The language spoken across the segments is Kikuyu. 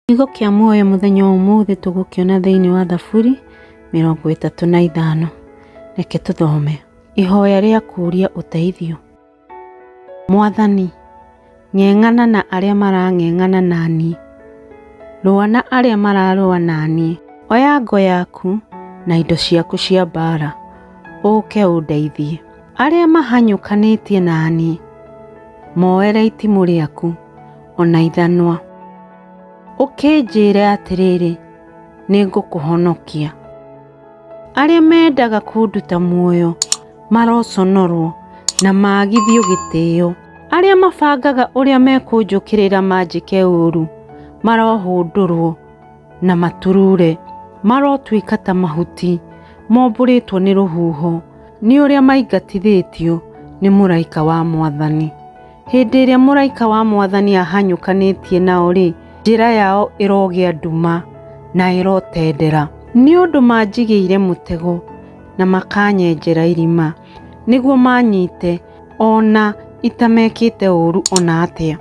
Kiugo kĩa muoyo mũthenya wa ũmũthĩ tũgũkĩona thĩinĩ wa Thaburi 35. Reke tũthome. Ihoya rĩa kũũria ũteithio. Mwathani, ng'eng'ana na arĩa marang'eng'ana na niĩ, rũa na arĩa mararũa na niĩ. Oya ngo yaku na indo ciaku cia mbaara, ũũke ũndeithie. Arĩa mahanyũkanĩtie na niĩ, moere itimũ rĩaku o na ithanwa. Ũkĩnjĩre atĩrĩrĩ, nĩngũkũhonokia. Arĩa mendaga kũnduta muoyo maroconorwo na maagithio gĩtĩo. Arĩa mabangaga ũrĩa mekũnjũkĩrĩra manjĩke ũũru marohũndũrwo na maturure. Marotuĩka ta mahuti mombũrĩtwo nĩ rũhuho, nĩ ũrĩa maingatithĩtio nĩ mũraika wa Mwathani. Hĩndĩ ĩrĩa mũraika wa Mwathani ahanyũkanĩtie nao-rĩ, njĩra yao ĩrogĩa nduma na ĩrotendera. Nĩ ũndũ manjigĩire mũtego na makanyenjera irima, nĩguo manyite o na itamekĩte ũũru o na atĩa.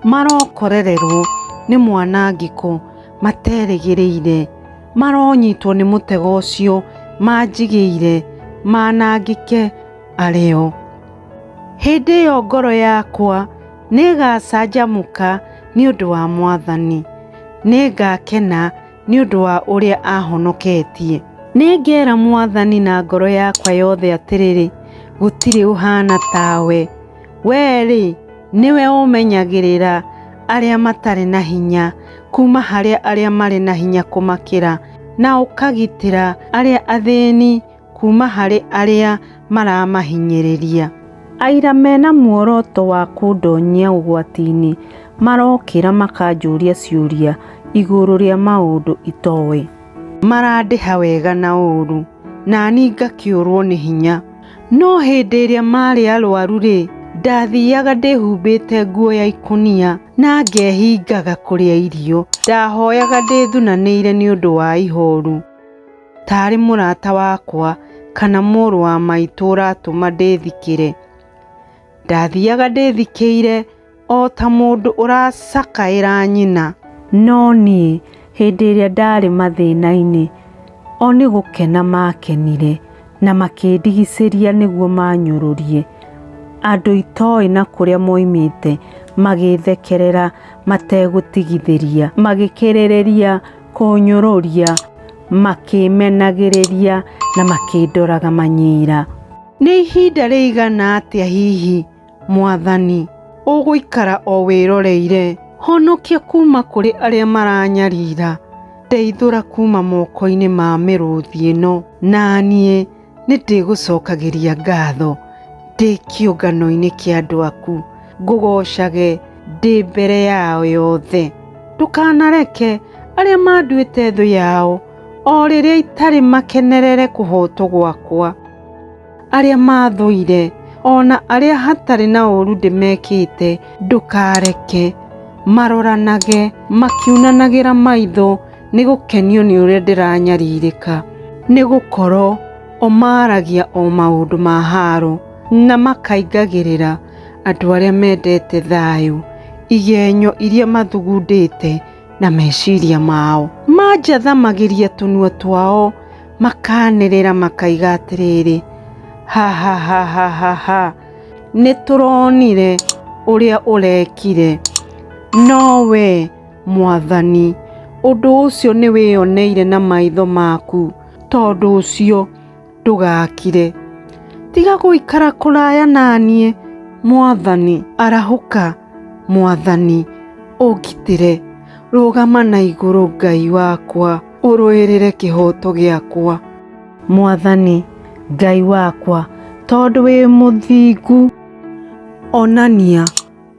Marokorererwo nĩ mwanangĩko materĩgĩrĩire, maronyitwo nĩ mũtego ũcio manjigĩire manangĩke arĩ o. Hĩndĩ ĩyo ngoro yakwa nĩĩgacanjamũka nĩ ũndũ wa Mwathani, nĩngakena nĩ ũndũ wa ũrĩa aahonoketie. Nĩngeera Mwathani na ngoro yakwa yothe atĩrĩrĩ, gũtirĩ ũhaana tawe. Wee-rĩ, nĩwe ũmenyagĩrĩra arĩa matarĩ na hinya kuuma harĩ arĩa marĩ na hinya kũmakĩra, na ũkagitĩra arĩa athĩni kuuma harĩ arĩa maramahinyĩrĩria. Aira mena muoroto wa kũndonyia ũgwati-inĩ marokĩra makanjũria ciũria igũrũ rĩa maũndũ itoĩ. Marandĩha wega na ũũru, nani ngakĩũrwo nĩ hinya. No hĩndĩ ĩrĩa maarĩ arwaru-rĩ, ndathiaga ndĩhumbĩte nguo ya ikũnia na ngehingaga kũrĩa irio. Ndahoyaga ndĩthunanĩire nĩ ũndũ wa ihooru. Taarĩ mũrata wakwa kana mũrũ wa maitũ ũratũma ndĩthikĩre. Ndathiaga ndĩthikĩire o ta mũndũ ũracakaĩra nyina. No niĩ hĩndĩ ĩrĩa ndaarĩ mathĩna-inĩ, o nĩ gũkena maakenire, na makĩndigicĩria nĩguo maanyũrũrie. Andũ itooĩ na kũrĩa moimĩte magĩĩthekerera mategũtigithĩria, magĩkĩrĩrĩria kũnyũrũria, makĩĩmenagĩrĩria na makĩndoraga manyiira. Nĩ ihinda rĩigana atĩa hihi, Mwathani, ũgũikara o wĩroreire? Honokia kuuma kũrĩ arĩa maranyarira, ndeithũra kuuma moko-inĩ ma mĩrũũthi ĩno. Na niĩ nĩndĩgũcokagĩria ngatho ndĩ kĩũngano-inĩ kĩa andũ aku, ngũgoocage ndĩ mbere yao yothe. Ndũkanareke arĩa manduĩte thũ yao, o rĩrĩa itarĩ makenerere kũhootwo gwakwa. Arĩa maathũire, o na arĩa hatarĩ na ũũru ndĩmekĩte, ndũkareke maroranage makiunanagĩra maitho nĩ gũkenio nĩ ũrĩa ndĩranyarirĩka. Nĩ gũkorwo o maaragia o maũndũ ma haaro, na makaingagĩrĩra andũ arĩa mendete thayũ igenyo iria mathugundĩte na meciria mao. Manjathamagĩria tũnua twao makanĩrĩra makaiga atĩrĩrĩ, ha ha ha ha ha ha, nĩ tũronire ũrĩa ũrekire. No wee Mwathani, ũndũ ũcio nĩ wĩyoneire na maitho maku, tondũ ũcio ndũgakire. Tiga gũikara kũraya na niĩ, Mwathani. Arahũka, Mwathani, ũngitĩre. Rũgama na igũrũ, Ngai wakwa, ũrũĩrĩre kĩhooto gĩakwa. Mwathani, Ngai wakwa, tondũ wĩ mũthingu, onania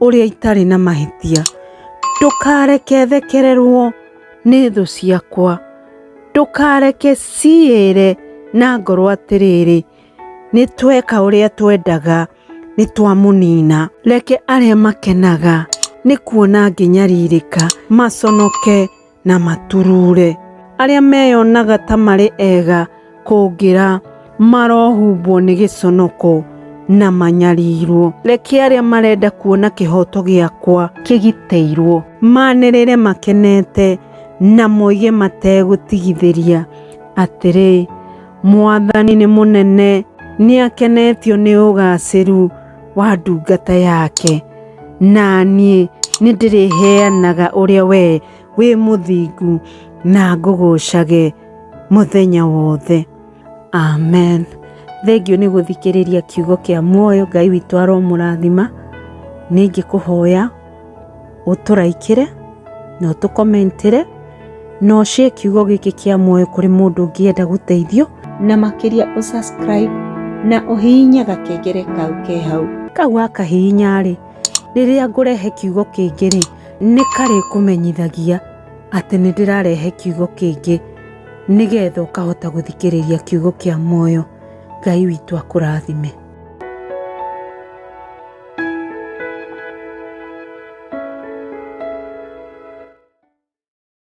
ũrĩa itarĩ na mahĩtia. Ndũkareke thekererwo nĩ thũ ciakwa. Ndũkareke ciĩre na ngoro atĩrĩrĩ, nĩ tweka ũrĩa twendaga, nĩ twamũnina. Reke arĩa makenaga nĩ kuona ngĩnyarirĩka maconoke na maturure. Arĩa meyonaga ta marĩ ega kũngĩra marohumbwo nĩ gĩconoko Na manyarirwo. Reke arĩa marenda kuona kĩhooto gĩakwa kĩgitĩirwo manĩrĩre makenete na moige mategũtigithĩria atĩrĩ, Mwathani nĩ mũnene, nĩakenetio nĩ ũgaacĩru wa ndungata yake, na niĩ nĩndĩrĩheanaga ũrĩa wee wĩ mũthingu na ngũgocage mũthenya wothe. Amen. Thengiũ nĩ gũthikĩrĩria kiugo kĩa muoyo. Ngai witũ aromũrathima. Nĩ ingĩkũhoya ũtũraikĩre na ũtũkomentĩre na ũshare kiugo gĩkĩ kĩa muoyo kũrĩ mũndũ ũngĩenda gũteithio, na makĩria ũsubscribe na ũhihinye gakengere kau ke hau. Kau wakahihinya rĩ, rĩrĩa ngũrehe kiugo kĩngĩ rĩ, nĩ karĩkũmenyithagia atĩ nĩ ndĩrarehe kiugo kĩngĩ, nĩgetha ũkahota gũthikĩrĩria kiugo kĩa muoyo. Ngai witũ akũrathime.